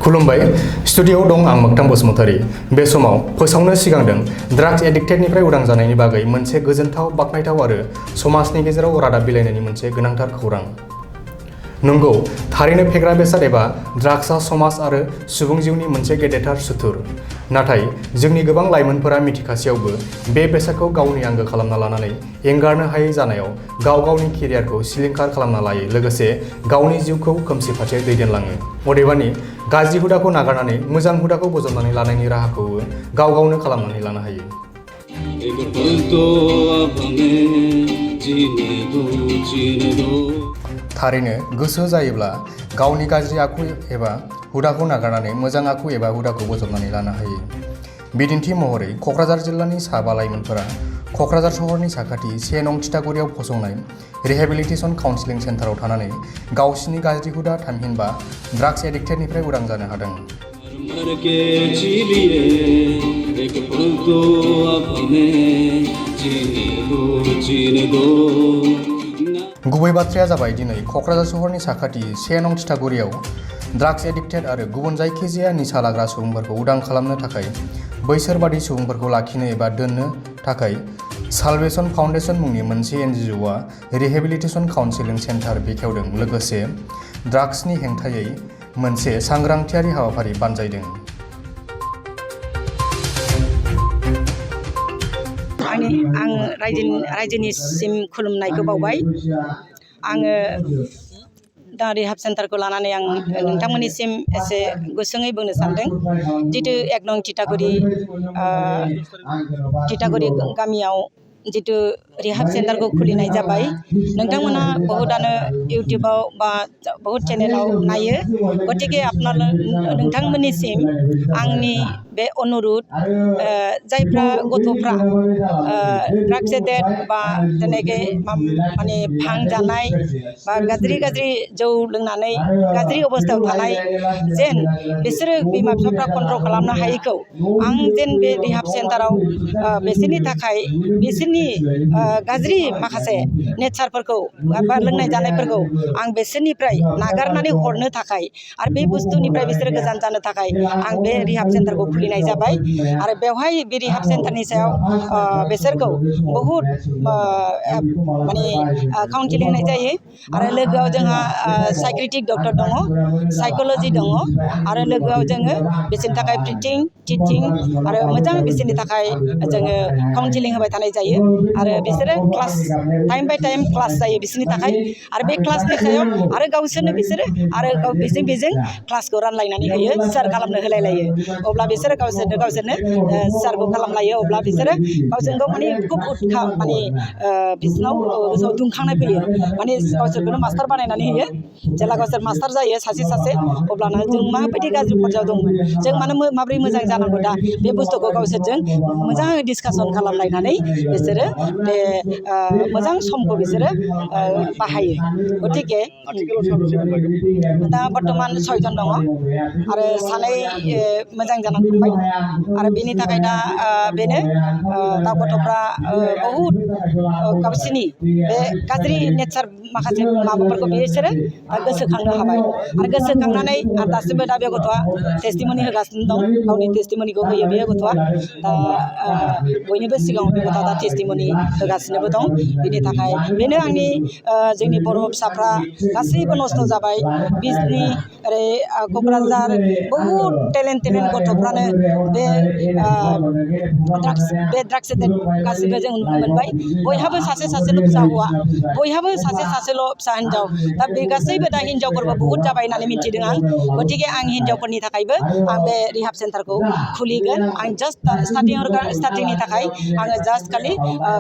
खुलुमबाय स्टुडिय'आव दं आं मोगथां बसुमतारी। बे समाव फोसावनो सिगांदों ड्राग्स एडिक्टेडनिफ्राय उदां जानायनि बागै मोनसे गोजोनथाव बाखनायथाव आरो समाजनि गेजेराव रादाब बिलाइनायनि मोनसे गोनांथार खौरां। नंगौ, थारैनो फेग्रा बेसाद एबा ड्राग्सआ समाज आरो सुबुं जिउनि मोनसे गेदेरथार सुथुर। नाथाय जोंनि गोबां लाइमोनफोरा मिथिखासेयावबो बे बेसादखौ गावनि आंगो खालामना लानानै एंगारनो हायै जानायाव गाव गावनि केरियारखौ सिलिंखार खालामना लायो, लोगोसे गावनि जिउखौ खोमसि फारसे दैदेनलाङो। अदेबानि गाज्रि हुदाखौ नागारनानै मोजां हुदाखौ बजबनानै लानायनि राहाखौबो गाव गावनो खालामनानै लानो हायो। थारैनो गोसो जायोब्ला गावनि गाज्रि आखु एबा हुदाखौ नागारनानै मोजां आखु एबा हुदाखौ बजबनानै लानो हायो। बिदिन्थि महरै क'क्राझार जिल्लानि साबा लाइमोनफोरा क'क्राझार सहरनि साखाथि 1 नं थिथागुरियाव फसंनाय रिहेबिलिटेसन काउन्सिलिं सेन्टाराव थानानै गावसिनि गाज्रि हुदा थामहिनबा ड्राग्स एडिक्टेडनिफ्राय उदां जानो हादों। गुबै बाथ्राया जाबाय दिनै क'क्राझार सहरनि साखाथि 1 नं थिथागुरियाव ड्राग्स एडिक्टेड आरो गुबुन जायखिजाया निसा लाग्रा सुबुंफोरखौ उदां खालामनो थाखाय बैसोरबादि सुबुंफोरखौ लाखिनो एबा दोननो थाखाय साल्वेसन फाउन्डेसन मुंनि मोनसे NGOआ रिहेबिलिटेसन काउन्सिलिं सेन्टार बेखेवदों, लोगोसे ड्राग्सनि हेंथायै मोनसे सांग्रांथियारि हाबाफारि बानजायदों। आं रायजोनिसिम खुलुमनायखौ बावबाय। आङो दा रिहाब सेन्टारखौ लानानै आं नोंथांमोननिसिम एसे गुसुङै बुंनो सानदों। जितु 1 नं थिथागुरि गामियाव जितु रिहाब सेन्टारखौ खुलिनाय जाबाय। नोंथांमोना बहुतआनो इउटिउबाव बा बहुत चेनेलाव नायो, गतिके नोंथांमोननिसिम आंनि बे अनुरोध, जायफ्रा गथ'फ्रा ड्राग्स एडिक्ट बा जेनेके माने भां जानाय बा गाज्रि जौ लोंनानै गाज्रि अबस्थायाव थानाय, जेन बिसोरो बिमा बिफाफ्रा कन्ट्रल खालामनो हायैखौ आं जेन बे रिहाब सेन्टाराव बिसोरनि थाखाय बिसोरनि गाज्रि माखासे नेचारफोरखौ बा लोंनाय जानायफोरखौ आं बिसोरनिफ्राय नागारनानै हरनो थाखाय आरो बे बुस्थुनिफ्राय बिसोरो गोजान जानो थाखाय आं बे रिहाब सेन्टारखौ खुलिनाय जाबाय। आरो बेवहाय बे रिहाब सेन्टारनि सायाव बिसोरखौ बहुद माने काउन्सिलिं होनाय जायो। आरो लोगोआव जोंहा साइक्रेटिक डक्टर दङ, साइक'लजि दङ, आरो लोगोआव जोङो बिसोरनि थाखाय टिचिं आरो मोजां बिसोरनि थाखाय जोङो काउन्सिलिं होबाय थानाय जायो। आरो बिसोरो class time by time class जायो बिसोरनि थाखाय। आरो बे क्लासनि सायाव आरो गावसोरनो बिसोरो आरो बेजों क्लासखौ रानलायनानै होयो, शेयार खालामनो होलायलायो। अब्ला बिसोरो गावसोरनो शेयारखौ खालामलायो। अब्ला बिसोरो गावजों गाव माने खुब उत्साह माने बिसोरनाव गोसोआव दुंखांनाय फैयो, माने गावसोरखौनो मास्टार बानायनानै होयो। जेला गावसोर मास्टार जायो सासे अब्लाना जों माबायदि गाज्रि पर्यायाव दंमोन, जों माबोरै मोजां जानांगौ, दा बे बुस्थुखौ गावसोरजों मोजाङै डिसकासन खालामलायनानै बिसोरो बे मोजां समखौ बिसोरो बाहायो। गतिके दा बर्तमान 6 जन दङ आरो 2 मोजां जानानै थांबाय। आरो बेनि थाखाय दा बेनो दा गथ'फ्रा बहुद गावसिनि बे गाज्रि नेचार माखासे माबाफोरखौ बिसोरो दा गोसोखांनो हाबाय। आरो गोसोखांनानै आरो दासिमबो दा बे गथ'आ टेस्टिमनि होगासिनो दं, गावनि टेस्टिमनिखौ होयो बे गथ'आ। दा बयनिबो सिगाङाव बे गथ'आ दा टेस्टिमनि होगासिनोबो दं। बिनि थाखाय बेनो आंनि जोंनि बर' फिसाफ्रा गासैबो नस्थ' जाबाय। बिजनि ओरै क'क्राझार बहुद टेलेन्टेड गथ'फ्रानो बे ड्राग्स एडिक्ट गासिबो जों नुनो मोनबाय। बयहाबो सासेल' फिसा हौवा, बयहाबो सासेल' फिसा हिन्जाव। दा बे गासैबो दा हिन्जावफोरबो बहुद जाबाय होननानै मिथिदों आं। गतिके आं हिन्जावफोरनि थाखायबो आं बे रिहाब सेन्टारखौ खुलिगोन। आं जास्ट स्टार्टिंनि थाखाय आङो जास्ट खालि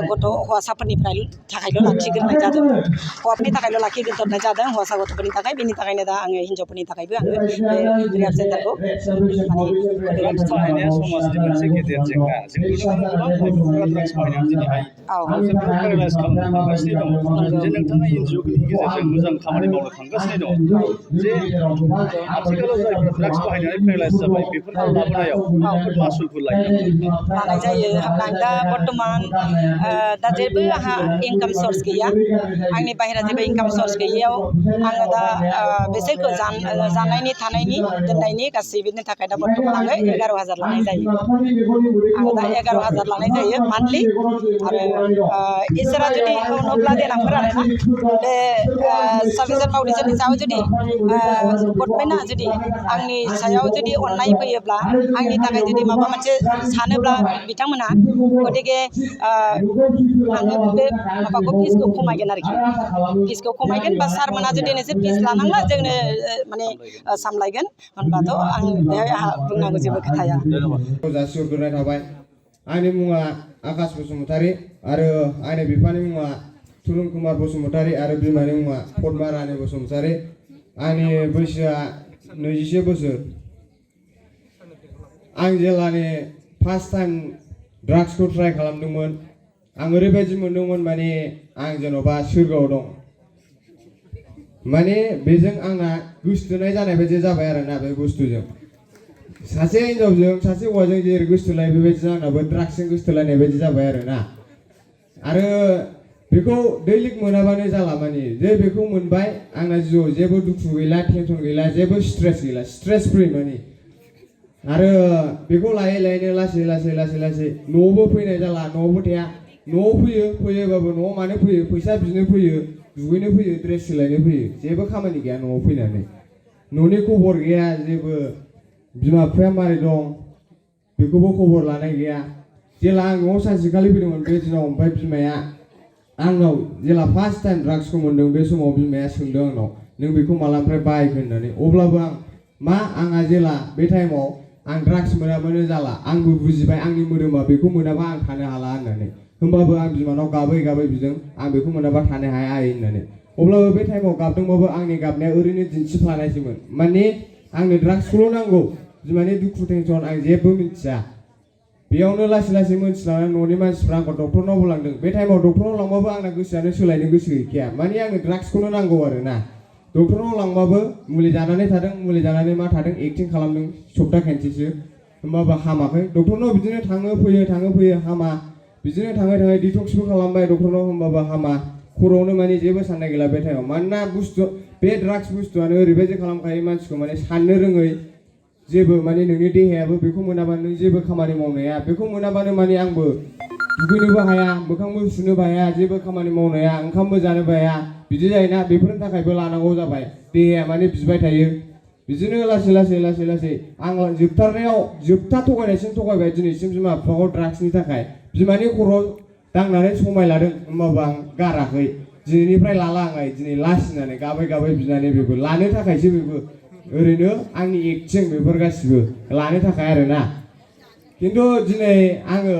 गथ' हौवासाफोरनि थाखायल' लाखिग्रोनाय जादों, हौवाफोरनि थाखायल' लाखिग्रोनाय जादों, हौवासा गथ'फोरनि थाखाय। बेनि थाखायनो दा आङो हिन्जावफोरनि थाखायबो आङो बे रिहाब सेन्टारखौ समाजनि मोनसे गेदेर जेंना। जों नुनो मोनो गोबां लाइमोनफोरा ड्राग्स बाहायनानै दिनैहाय जोबोद पेरालाइज खालामनो थांगासिनो दङ जे नोंथाङा एनजिअफोरनि गेजेरजों मोजां खामानि मावनो थांगासिनो दङ जे आथिखालाव जायफोरा ड्राग्स बाहायनानै पेरालाइज जाबाय बेफोरखौ लाबोनायाव माबाफोर मासुलफोर लायो लानाय जायो आं दा बर्थमान दा जेबो आंहा इनकाम सर्स गैया आंनि बाहेरा जेबो इनकाम सर्स गैयैयाव आङो दा बिसोरखौ जानायनि थानायनि दोननायनि गासैबोनि थाखाय दा बर्थमान आङो 11,000 लानाय जायो आङो दा 11,000 लानाय जायो मान्थलि आरो इसोरा जुदि उनावब्ला देनांफोर आरोना बे साल्भेसन फाउन्डेसननि सायाव जुदि गभर्नमेन्टआ जुदि आंनि सायाव जुदि अननाय फैयोब्ला आंनि थाखाय जुदि माबा मोनसे सानोब्ला बिथांमोना गतिके आङो बे माबाखौ फिसखौ खमायगोन आरोखि फिसखौ खमायगोन बा सारमोना जुदि नोंसोर फिस लानांला जोंनो माने सामलायगोन होनबाथ' आं बेहाय आंहा बुंनांगौ जेबो खोथाया जासिहरग्रोनाय थाबाय आंनि मुङा आकाश बसुमतारी आरो आंनि बिफानि मुङा थुरुन कुमार बसुमतारी आरो बिमानि मुङा पद्मा रानी बसुमतारी आंनि बैसोआ 21 बोसोर आं जेलानि फार्स्ट टाइम ड्राग्सखौ ट्राइ खालामदोंमोन आं ओरैबायदि मोनदोंमोन माने आं जेन'बा सोरगोआव दं माने बेजों आंना गोसोथोनाय जानाय बायदि जाबाय आरोना बे बुस्थुजों सासे हिनजावजों सासे हौवाजों जेरै गोसोथोलाय बेबायदिनो आंनाबो ड्राग्सजों गोसोथोलायनाय बायदि जाबाय आरोना आरो बेखौ दैलिक मोनाबानो जाला माने जे बेखौ मोनबाय आंना जिउआव जेबो दुखु गैला टेनसन गैला जेबो स्ट्रेस गैला स्ट्रेस फ्रि माने आरो बेखौ लायै लायैनो लासै न'आवबो फैनाय जाला न'आवबो थाया न'आव फैयोबाबो न'आव मानो फैयो फैसा बिनो फैयो दुगैनो फैयो ड्रेस सोलायनो फैयो जेबो खामानि गैया न'आव फैनानै न'नि खबर गैया जेबो बिमा बिफाया मारै दं बेखौबो खबर लानाय गैया जेला आं न'आव सानसेखालि फैदोंमोन बे दिनाव ओमफ्राय बिमाया आंनाव जेला फार्स्ट टाइम ड्राग्सखौ मोनदों बे समाव बिमाया सोंदों आंनाव नों बेखौ मालानिफ्राय बाहायखो होननानै अब्लाबो आं आंहा जेला बे टाइमाव आं ड्राग्स मोनाबानो जाला आंबो बुजिबाय आंनि मोदोमा बेखौ मोनाबा आं थानो हाला होननानै होमबाबो आं बिमानाव गाबै बिदों आं बेखौ मोनाबा थानो हाया आइ होननानै अब्लाबो बे टाइमाव गाबदोंबाबो आंनि गाबनाया ओरैनो दिन्थिफ्लानायसोमोन माने आंनो ड्राग्सखौल' नांगौ बिमानि दुखु टेनसन आं जेबो मिथिया बेयावनो लासै मोनथिलांनानै न'नि मानसिफ्रा आंखौ डक्टरनावबो लांदों बे टाइमाव डक्टरनाव लांबाबो आंना गोसोआनो सोलायनो गोसो गैखाया माने आंनो ड्राग्सखौनो नांगौ आरोना डक्टरनाव लांबाबो मुलि जानानै थादों मुलि जानानै मा थादों एक्टिं खालामदों सप्ता खनसेसो होमबाबो हामाखै डक्टरनाव बिदिनो थाङो फैयो हामा बिदिनो थाङै डिटक्सबो खालामबाय डक्टरनाव होमबाबो हामा खर'आवनो माने जेबो साननाय गैला बे टाइमाव मानोना बे ड्राग्स बुस्थुआनो ओरैबायदि खालामखायो मानसिखौ माने साननो रोङै जेबो माने नोंनि देहायाबो बेखौ मोनाबानो नों जेबो खामानि मावनो हाया बेखौ मोनाबानो माने आंबो दुगैनोबो हाया मोखांबो सुनोबो हाया जेबो खामानि मावनो हाया ओंखामबो जानोबो हाया बिदि जायोना बेफोरनि थाखायबो लानांगौ जाबाय देहाया माने बिबाय थायो बिदिनो लासै आं जोबथा थगायनायसिम थगायबाय दिनैसिम बिमा बिफाखौ ड्राग्सनि थाखाय बिमानि खर'आव दांनानै समाय लादों होमबाबो आं गाराखै दिनैनिफ्राय लाला आं दिनै लासिनानै गाबै बिनानै बेबो लानो थाखायसो बेबो ओरैनो आंनि एक्टिं बेफोर गासिबो लानो थाखाय आरोना खिन्थु दिनै आङो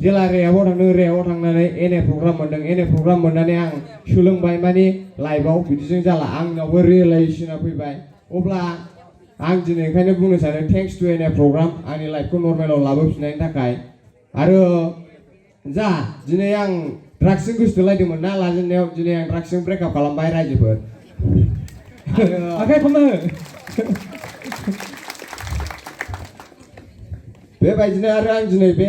जेला रेहाबाव थांदों रेहाबाव थांनानै NA प्रग्राम मोनदों NA प्रग्राम मोननानै आं सोलोंबाय माने लाइफआव बिदिजों जाला आंनावबो रियेलाइजेसना फैबाय अब्ला आं दिनै ओंखायनो बुंनो सानो थेंक्स टु NA प्रग्राम आंनि लाइफखौ नर्मेलाव लाबोफिननायनि थाखाय आरो दिनै आं ड्राग्सजों गोसोथोलायदोंमोन ना लाजेननायाव दिनै आं ड्राग्सजों ब्रेकआप खालामबाय रायजोफोर आखाइ खनो बेबायदिनो आरो आं दिनै बे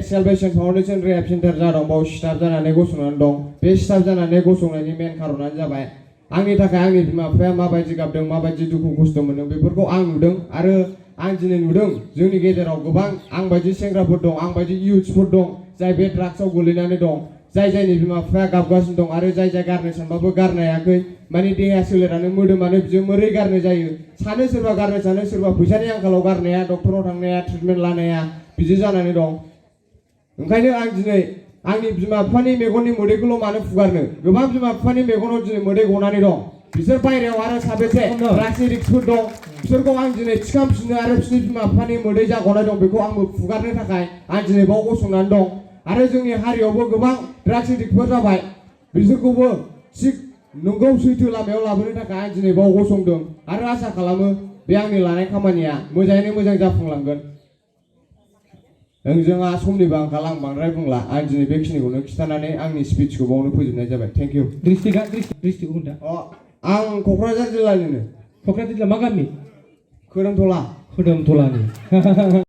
साल्भेसन फाउन्डेसन रिहेब सेन्टार जादों बाव स्टाफ जानानै गसंनानै दं बे स्टाफ जानानै गसंनायनि मेन खारनानो जाबाय आंनि थाखाय आंनि बिमा बिफाया माबायदि गाबदों माबायदि दुखु खस्थ' मोनदों बेफोरखौ आं नुदों आरो आं दिनै नुदों जोंनि गेजेराव गोबां आं बायदि सेंग्राफोर दं आं बायदि इयुथ्सफोर दं जाय बे ड्राग्सआव गोलैनानै दं जायनि बिमा बिफाया गाबगासिनो दं आरो जाय गारनो सानबाबो गारनो हायाखै माने देहा सोलेरानो मोदोमानो बिजों मोरै गारनो जायो सानो सोरबा गारनो सानो सोरबा फैसानि आंखालाव गारनाया डक्टराव थांनाया ट्रिटमेन्ट लानाया बिदि जानानै दं ओंखायनो आं दिनै आंनि बिमा बिफानि मेगननि मोदैखौल' मानो फुगारनो गोबां बिमा बिफानि मेगनाव दिनै मोदै गनानै दं बिसोर बायरायाव आरो साबेसे ड्राग्स एडिक्टफोर दं बिसोरखौ आं दिनै थिखांफिननो आरो बिसोरनि बिमा बिफानि मोदै जागनाय दं बेखौ आंबो फुगारनो थाखाय आं दिनै बाव गसंनानै दं आरो जोंनि हारियावबो गोबां ड्राग्स एडिक्टफोर जाबाय बिसोरखौबो थिग नंगौ सैथो लामायाव लाबोनो थाखाय आं दिनै बाव गसंदों आरो आसा खालामो बे आंनि लानाय खामानिया मोजाङैनो मोजां जाफुंलांगोन जोंहा समनिबो आंखाल आं बांद्राय बुंला आं दिनै बेखिनिखौनो खिथानानै आंनि स्पिचखौ बावनो फोजोबनाय जाबाय थेंक इउ डिस्ट्रिक्टखौ खोन्था आं क'क्राझार जिल्लानिनो क'क्राझार जिल्ला मा गामि खोरोमथला खोदोमथलानि